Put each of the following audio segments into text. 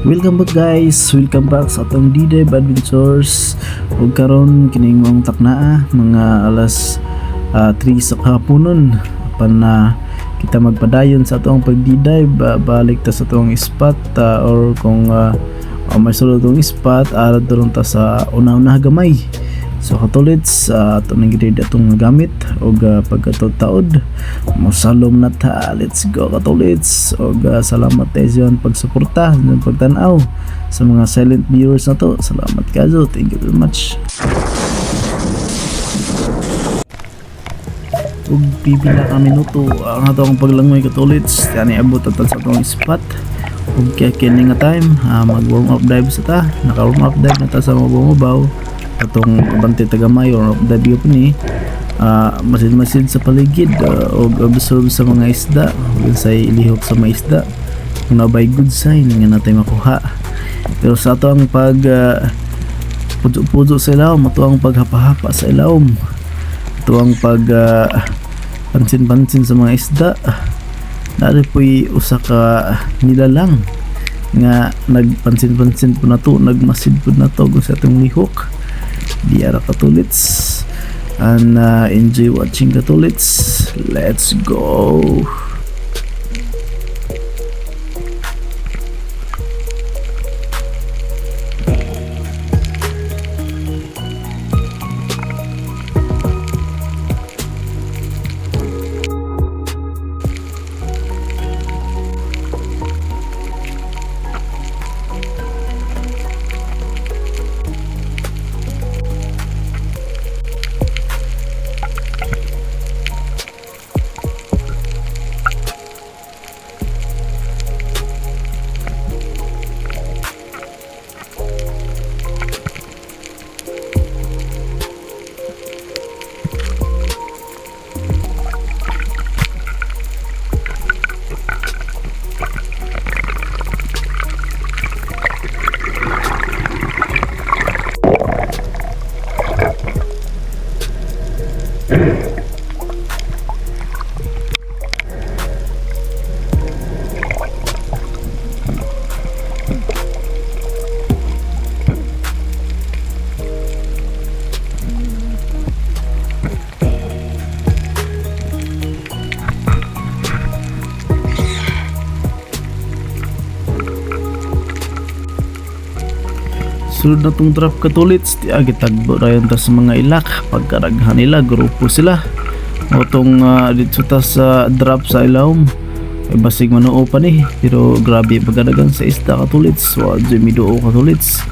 Welcome back, guys! Welcome back sa atong D-Dive Adventures. Ug karon kining maong taknaa, mga alas 3 sa kahaponon. Apan na kita magpadayon sa atong pag-D-dive, balik ta sa atong spot or kung may sulod atong spot, ara doon ta sa una-una gamay. So katulits, ato nang gid atong gamit og pagkataod mosalom na ta. Let's go, katulits! Og salamat tayo sa pagsuporta, sa pagtan-aw, sa mga silent viewers na to. Salamat kayo, thank you very much. Ug pipila ka minuto ang atong paglangoy, katulits, kani abot ta sa atong spot. Ug kaya kini nga time, mag warm up dive sa ta. Naka warm up dive na ta sa mabaw atong abante tagamay. Warm up dive gyud ni, masid-masid sa paligid og observe sa mga isda ug unsay ilihok sa mga isda, kung naa bay good sign nga natay makuha. Pero sa ato ang pag pujo-pujo sa ilawom, ato ang paghapa-hapa sa ilawom, ato ang pag pansin-pansin sa mga isda, naa po'y usa ka nilalang nga nagpansin-pansin po nato, nagmasid po nato kung sa atong lihok. Di ara, katulits, and enjoy watching, katulits. Let's go! Sulod na tong trap, katulits, di gitagbo rayon ta sa mga ilak. Pagkaraghan nila, grupo sila. Mao tong dito ta sa drop sa ilawom. Ay basig manuo pa ni, pero grabe pagkadagan sa isda, katulits. Wa jud miduo, katulits.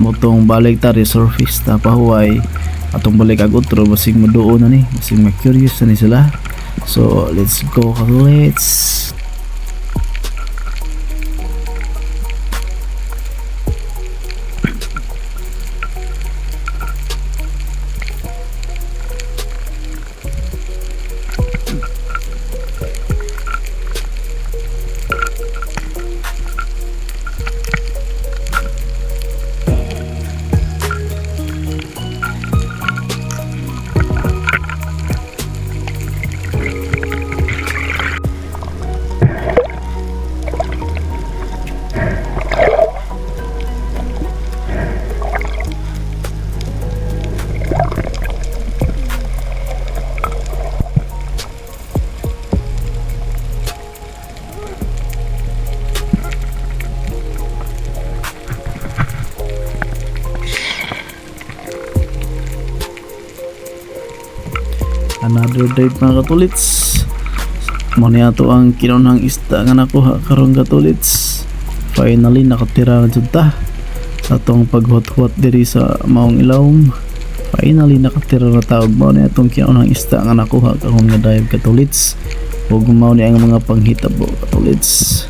Mao tong balik ta, resurface ta pahuway. Atong balik ag otro, basig maduo na ni, basig ma-curious na ni sila. So let's go, katulits. Another dive, mga katulits. Mao ni ato ang kinaunang isda nga nakuha karon, katulits. Finally nakatira na jud ta sa atong paghuwat-huwat diri sa maong ilawom. Finally nakatira na ta og mao ni atong kinaunang isda nga nakuha karon nga dive, katulits. Ug mao ni ang mga panghitabo, katulits.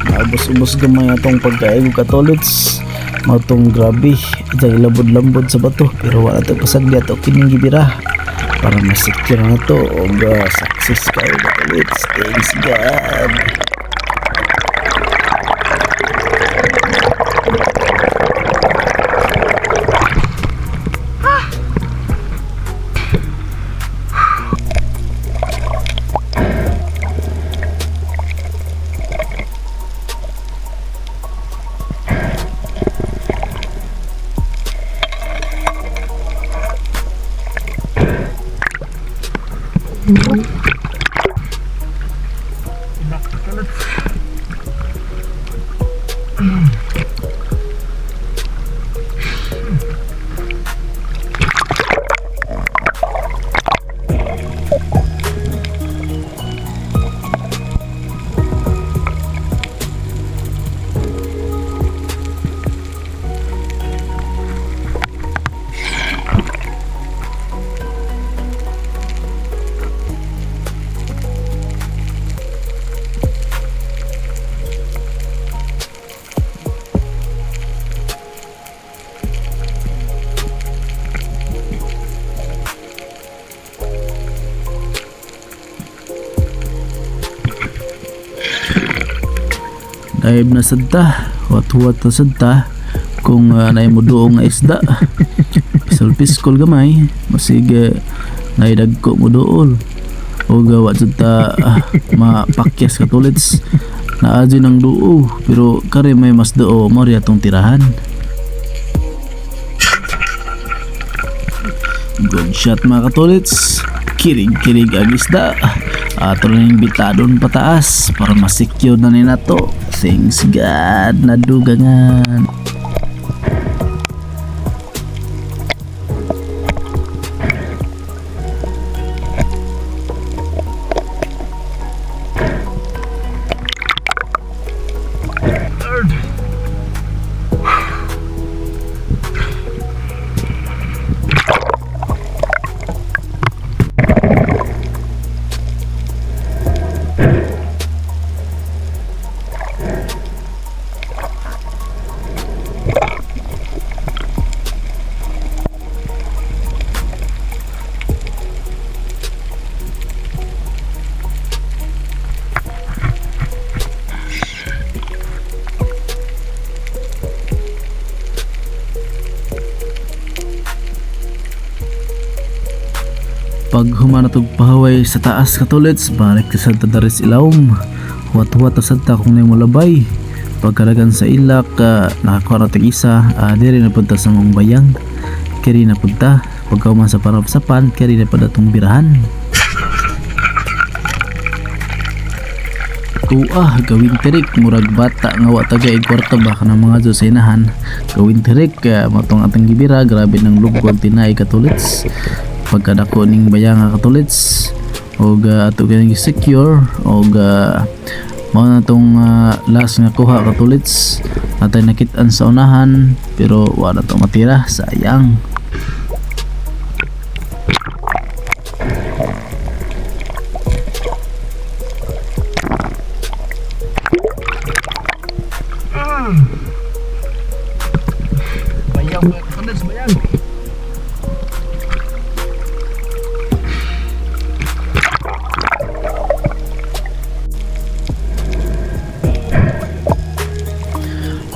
Naubos-ubos gamay atong pagkain, katulits. Mao tong grabe dyan lambod-lambod sa bato, pero wala to pasagdi, ato kining gibira para ma-secure na to og success kayo, katulits. Thanks God. Ilak, katulits. Dive na sad ta, huwat-huwat na sad ta kung naay moduol nga isda. Piskol-piskol gamay, masig naay dagko moduol. O wa jud ta mapakyas, katulits. Naa jud ang duo, pero kare may mas duo mo ri atong tirahan. Good shot, mga katulits. Kirig-kirig ang isda. Ato na yung bitadon pataas para masecure na ni nato. Thanks God, nadugangan. Third. Pag human natog pahaway sa taas, katulits, balik ta sad ta diri sa ilawom. Huwat-huwat ta sad ta kung naay molabay. Pagkaragan sa ilak, nakakuha na tag isa, diri na punta sa mong bayang. Kiri na punta. Pagkahuman sa panapsapan, kiri na pud atong birahan. Tuah, gawin tirik, murag bata nga wa taga kwarta ba, kanang mga Diyos sa inahan. Gawin tirik, matong atong gibira, grabe ng lugwag tinay, katulits. Pagkadako ning bayang nga, katulits, og ato kini secure og mao na tong last nga kuha, katulits. Atay nakit-an sa unahan pero wala to matira, sayang. Bayang, mga katulits, bayang.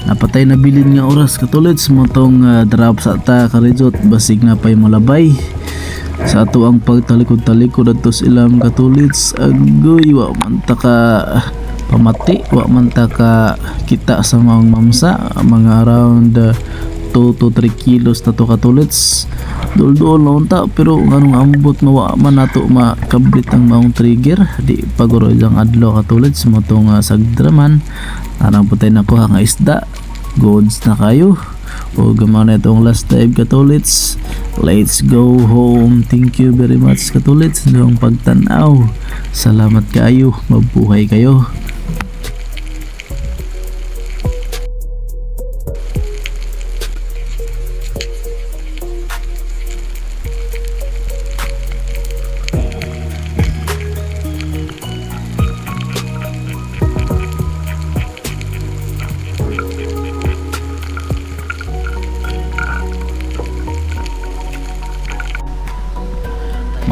Napatay na bilin nga oras, katulits, mo tong drop sa ta karijot, basig na pay molabay. Sa ato ang pagtalikod-talikod adto sa ilam, katulits, agoy, wa man ta ka pamati, wa man ta ka kita sa mga mamsa. Mga around 2 to 3 kilos na to, katulits. Duol-duol na unta, pero nganong ambot mawa man nato makablit ang maong trigger. Di paguro ilang adlaw, katulits, mo tong sagdraman arang po tayo nakuha nga isda. Goods na kayo. O gumana itong last dive, katulits. Let's go home. Thank you very much, katulits, sa inyong pagtanaw. Salamat kayo. Mabuhay kayo.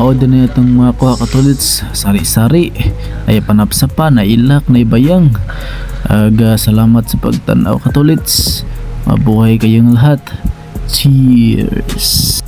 Mao din na itong mga kuha, katulits, sari-sari ay panapsapa na ilak na ibayang. Aga salamat sa pagtanaw, katulits. Mabuhay kayong lahat. Cheers.